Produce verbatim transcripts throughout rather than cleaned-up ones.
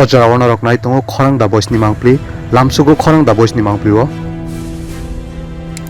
O jora o norok nai tongo khorang da boisni mangpli, lamsugo khorang da boisni mangpli o.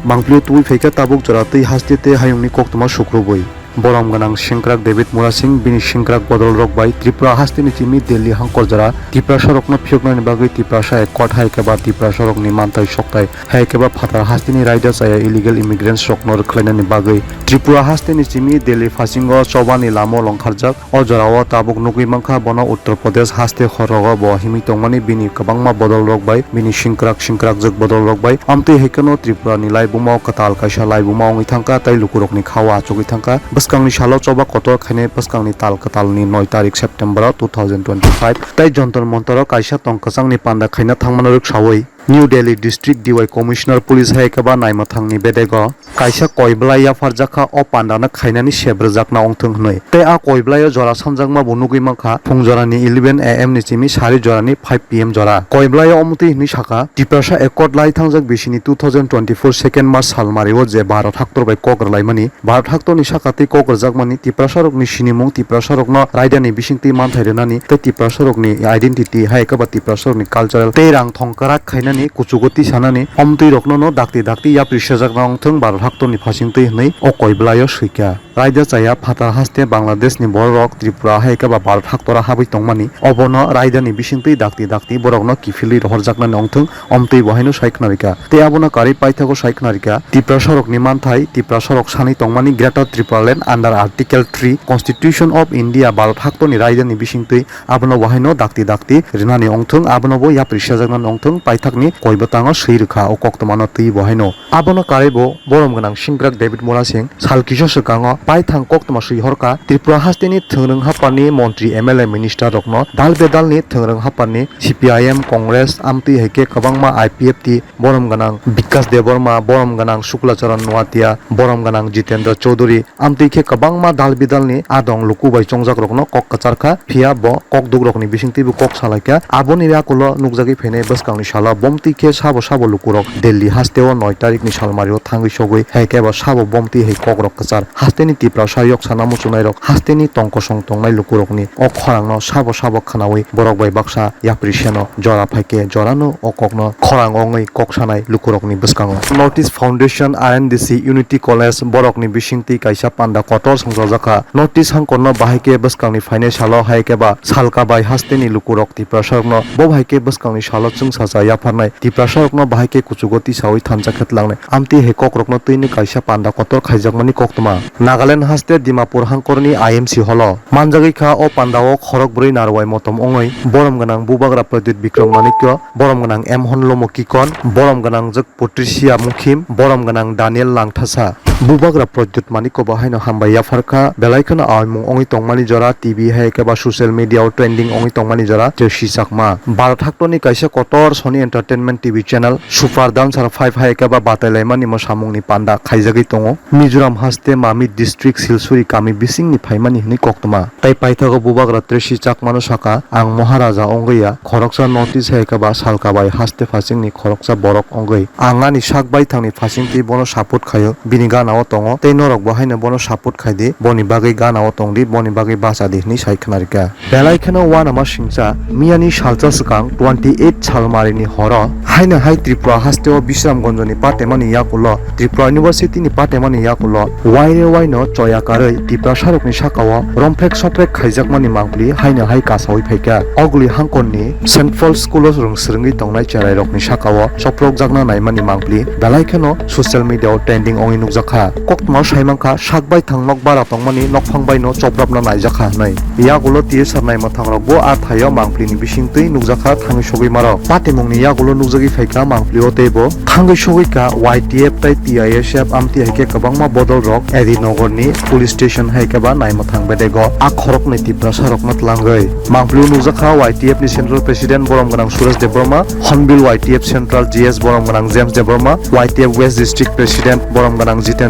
Mangpli o tubui phaikha tabuk jora twi haste tei hayungni koktwma sukrubui. Borom gwnang sengkrak David Murasing bini sengkrak bodolrok bai Tripura hasteni chimi Delhi hangkor jora Tiprasarokno phiyoknani bagwi Tiprasa Accord hai khe ba Tiprasarokni manthai sokthai hai khe ba phatar hasteni raida chaya illegal immigrants rokno rwkhlainani bagwi Tripura hasteni chimi Delhi phasingo chobani lama longkharjak. O jorao tabuk nugwi mankha bono Uttar Pradesh haste khorogo bo himwi tongmani bini kwbangma bodolrok bai, bini singkrak singkrakjak bodolrok bai. Amtwi hai kheno Tripura ni laibuma o kwtal kaisa laibuma wngwi thangkha tei lukurokni khao achugwi thangkha. Bwskangni salo choba kotor khainai bwskangni tal kwtalni noi tarik September o two thousand twenty-five tei Jantar Mantar o kaisa tong kwchangni panda khaina thangmano rwksaui New Delhi District D Y Commissioner Police hai khe ba naimwthangni bedego kaisa koi bwlai yapharjak kha o pandano khainani sep rwjakna wngthwng hwnwi. Tei a koi bwlaio jora sanjakma bo nugwi mankha, phung jorani eleven A M ni simi sari jorani five P M jora. Koi bwlaio omotwi hwnwi sakha, Tiprasa Accord lai thangjak bisini two thousand twenty-four second March salmario je Bharat haktor bai kok rwlaimani, Bharat haktorni saka tei kok rwjakmani Tiprasarokni sinimung, Tiprasarokno raidani bisingtwi manthai rwnani tei Tiprasarokni identity hai khe ba Tiprasarokni cultural tei rang thong kwrak khainani kuchugo tisanani omtwirokno no dakti dakti yapri sejakna wngthwng Bharat haktorni phasingtwi hwnwi o koi bwlaio swikha. Raida chaya phatar haste Bangladeshni bororok Tripura hai khe ba Bharat haktora habwi tongmani obono raidani bisingtwi dakti dakti borokno kiphilwi rohorjaknani wngthwng omtwi bo haino sai khwnarikha. Tei abono karwi paithago sai khwnarikha Tiprasarokni manthai Tiprasarok sanwi tongmani Greater Tipraland under Article three Constitution of India Bharat haktorni raidani bisingtwi abono bo haino dakti dakti rwnani wngthwng, abono bo yapri sejaknani wngthwng, paithakni koi bwtango swi rwkha o koktwmano twi bo haino. Abono karwi bo borom gwnang singkrak David Murasing sal kisa swkango paithang koktwma swi horkha Tripura hasteni thwngrwng hapharni montri M L A minister rokno dal bedalni thwngrwng hapharni C P I M, Congress, amtwi hai khe kwbangma I P F T, borom gwnang Bikas Debbarma, borom gwnang Shukla Charan Noatia, borom gwnang Jitendra Chaudhary, amtwi khe kwbangma dal bidalni adong luku bai chongjakrokno kok kwcharkha, phiya bo kokdwkrokni bisingtwibo kok salaikha. Aboni yakulo nukjagwi phainai bwskangni salo bomtwi khe sabo sabo lukurok Delhi hasteo noi tarikni salmario thangwi sogwi, hai khe bo sabo bomtwi hai kokrok kwchar. Hasteni Tiprasa yoksana muchungnairok, hasteni tongkosong tongnai lukurokni o khorangno sabo sabo khwnaui borok bai baksa yapri seno jora phaikhe jorano o kokno khorang ongwi kok sanai lukurokni bwskango. North East Foundation, R N D C, Unity College borokni bisingtwi kaisa panda kotor songchajakha. North East hangkorno bahai khe bwskangni phainai salo hai khe ba salka bai hasteni lukurok Tiprasarokno bo bahai khe bwskangni salo chwngsacha yapharnai Tiprasarokno bahai khe kuchugo tisaui thansa khe tlangnai. Amtwi hai kokrokno twini kaisa panda kotor khaijakmani koktwma. Nagaland haste Dimapur hangkorni I M C holo manjagwi kha. O pandao khorokbrwi narwai motom wngwi borom gwnang Bubagra Pradyut Bikram Manikya, borom gwnang M Honlomo Kikon, borom gwnang Jwk Patricia Mukhim, borom gwnang Daniel Langthasa. Bubagra Pradyut Manikya bo haino hambai yapharkha, belai kheno aimung wngwi tongmani jora T V hai khe ba social media o trending wngwi tongmani jora Joshi Chakma. Bharat haktorni kaisa kotor Sony Entertainment T V channel Super Dancer five hai khe ba batai laimani mwsamungni panda khaijagwi tongo. Mizoram haste Mamit district Silsuri kami bisingni phaimani hwnwi koktwma. Tei paithago Bubagra Tracy Chakmano sakha, "Ang Maharaja wngwi ya, khoroksa North East hai khe ba salka bai haste phasingni khoroksa borok wngwi. Ang ani sak baithangni phasingtwi bono support khaio, bini gana o tongo, tei norokbo haino bono support khai di, boni bagwi gana o tong di, boni bagwi bacha di," hwnwi sai khwnarikha. Belai kheno uanama singcha, miyani salsa swkang twenty eight salmarini horo haino hai Tripura hasteo Bisramganjni patemani yakulo, Tripura University ni patemani yakulo waire waino choya karwi Tiprasarokni sakao romphek soprek khaijakmani mangpli haino hai kasaui phaikha. Oguli hangkorni Saint Paul School o rwng swrwngwi tongnai cherairokni sakao chopropjakna naimani mangpli belai kheno social media o trending wngwi nukjakha. Koktwmao saimankha, sak baithang nok bara tongmani nokphang baino chopropna naijakha hwnwi. Yagulo T S R naimwthangrokbo a thaio mangplini bisingtwi nukjakha thangwi sogwi marok. Patimungni yagulo nukjagwi phaikha mangplio teibo thangwi sogwikha Y T F tei T I S F, amtwi hai khe kwbangma bodolrok Adi Nogorni police station hai khe ba naimwthang bedego a khoroknwi Tiprasarokno tlangwi. Mangplio nukjakha Y T F ni Central President borom gwnang Suresh Debbarma, Hornbill Y T F Central G S borom gwnang James Debbarma, Y T F West District President borom gwnang Jiten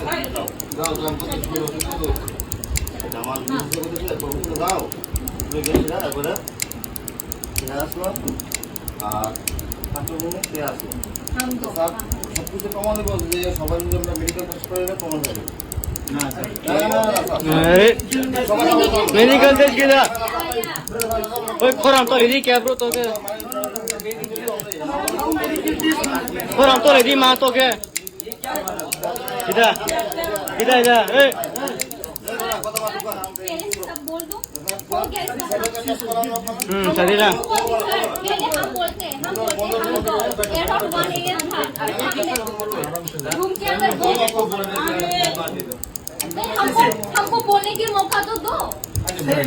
যাও, যাও, যাও, যাও। এটা আমার নিজে করতে ছিল, এখন তো যাও। তুমি গেলে না, একবারে। ঠিক আছে, আসলো। আর ঠাকুর মনে কে আসলো? স্যার, সব কিছু কমন বলছে যে সবাই মিলে আমরা মেডিকেল টেস্ট করে নিলে কমন হয়ে যাবে। না, স্যার। না, না, না, না, স্যার। আরে, সবাই মিলে কমন। মেডিকেল টেস্ট কি দা? ওই খরাম তো রেডি কে ব্রো তোকে। খরাম তো রেডি মা তোকে। Kita, kita, kita, eh. पहले से सब बोल दूं। हो गया इसका। Hmm, tadi lah. पहले हम बोलते हैं, हम बोलते हैं, हम तो around one A M था। रूम के अंदर बोल, नहीं, हमको, हमको बोलने की मौका तो दो। Hmm,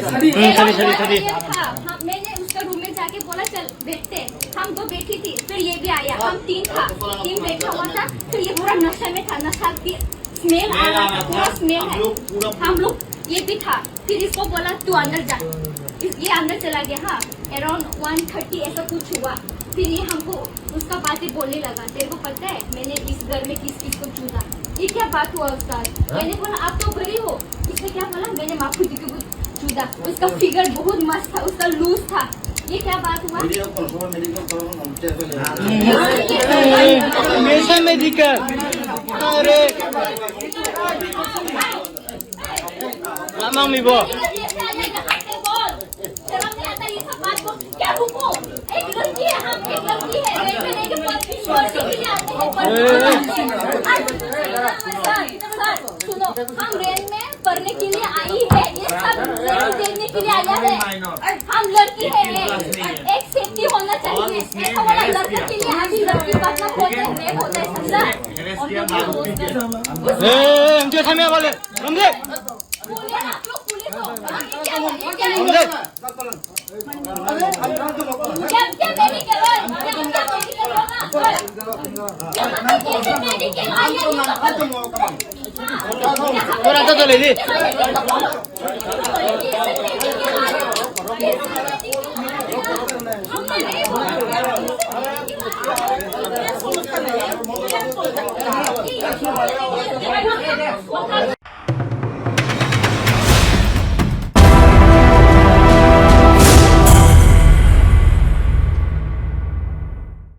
tadi, tadi, tadi. था, हाँ, मैंने उसका रूम में जाके बोला, "चल, बैठते हैं।" हम दो बैठी थी, फिर ये भी आया, हम तीन था, तीन बैठा हुआ था, फिर ये पूरा नशा में था, नशा की स्मेल आ रहा था, पूरा स्मेल है। हम लोग, ये भी था, फिर इसको बोला, "तू अंदर जा।" इस, ये अंदर चला गया। हाँ, अराउंड वन थर्टी ऐसा कुछ हुआ। फिर ये हमको उसका बातें बोलने लगा, "तेरे को पता है मैंने इस घर में किस किस को चूसा?" ये क्या बात हुआ उस्ताद? मैंने बोला, "आप तो बड़ी हो।" इसने क्या बोला, "मैंने माखू जी को चूसा।" उसका फिगर बहुत मस्त था, उसका लूज था। ये क्या बात हुआ? मेडिकल कॉल, मेडिकल कॉल, हम क्या कर लेंगे? Mesa medical. Are. Lamang mi bo. शर्म नहीं आता ये सब बात को? क्या रुको? एक लड़की है, हम एक लड़की है, रेंट में लेके पढ़-, पढ़ने के लिए आते हैं, पढ़ने के लिए आते हैं। सर, सर, सुनो, हम रेंट में पढ़ने के लिए आई है, ये सब रेंट देखने के लिए आया है। हम लड़की है, एक, एक सेफ्टी होना चाहिए। ऐसा वाला लड़का के लिए अभी लड़की मतलब होते हैं, रेप होता है, समझा? और ये भी होता है। ए, ए, ए, हम जो थामिया बोले, हम दे। बोले आप लोग पुलिस हो। हाँ, ये क्या है? ये क्या है? हम दे। क्या, क्या मेरी क्या है? क्या, क्या मेरी क्या होगा? क्या, क्या मेरी क्या है? ये तो पता नहीं। Ora to le di.